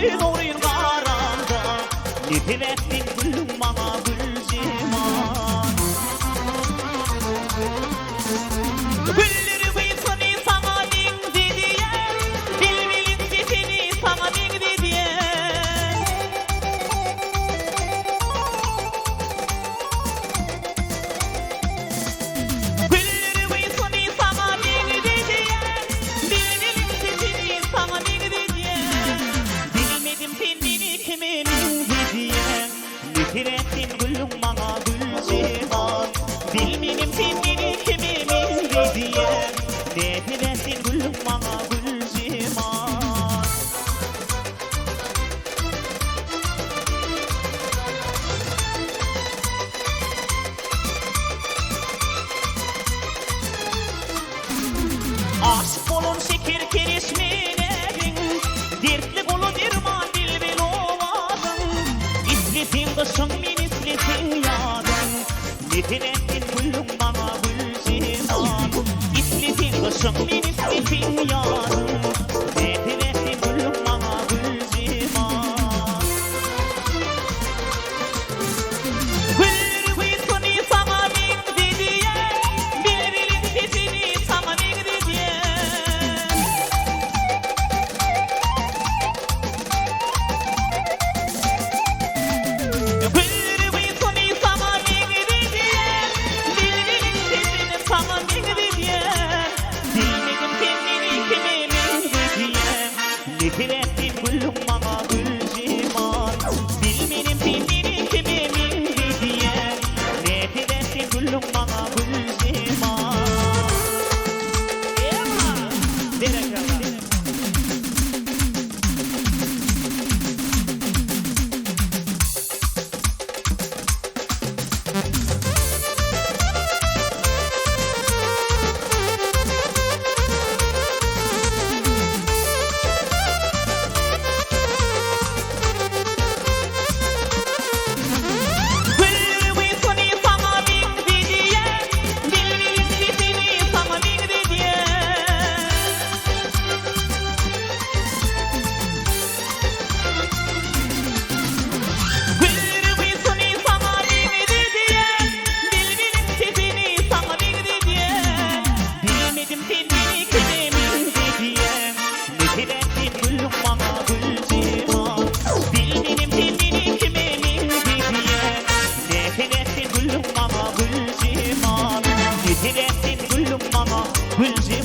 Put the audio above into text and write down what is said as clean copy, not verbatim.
Dogryn garanda, Ne sebäpden güldüň maňa Güljemal? Güller gysyny saňa meňzedýän, Bilbiliň sesini saňa meňzedýän. Güller gysyny saňa meňzedýän, Bilbiliň sesini saňa meňzedýän. Bilmedim sen meni kime meňzedýäň, Ne sebäpden güldüň maňa Güljemal? Bilmedim sen meni kime meňzedýäň, Ne sebäpden güldüň maňa Güljemal? Aşyk bolan şeker kereşme näziň, Dertli gola derman bilbil owazyň. Isleseň gyşyň men isleseň ýazyň, Ne sebäpden güldüň maňa Güljemal? Isleseň gyşyň men isleseň ýazyň, Ne sebäpden güldüň maňa Güljemal? Güller gysyny saňa meňzedýän, Bilbiliň sesini saňa meňzedýän. Güller gysyny saňa meňzedýän, Bilbiliň sesini saňa meňzedýän. Bilmedim sen meni kime meňzedýäň, Ne sebäpden güldüň maňa Güljemal? Bilmedim sen meni kime meňzedýäň, Ne sebäpden güldüň maňa Güljemal? Ema! Berekella! Güller gysyny saňa meňzedýän, Bilbiliň sesini saňa meňzedýän. Güller gysyny saňa meňzedýän, Bilbiliň sesini saňa meňzedýän. Bilmedim sen meni kime meňzedýäň, Ne sebäpden güldüň maňa Güljemal? Bilmedim sen meni kime meňzedýäň, Ne sebäpden güldüň maňa Güljemal? Ne sebäpden güldüň maňa Güljemal?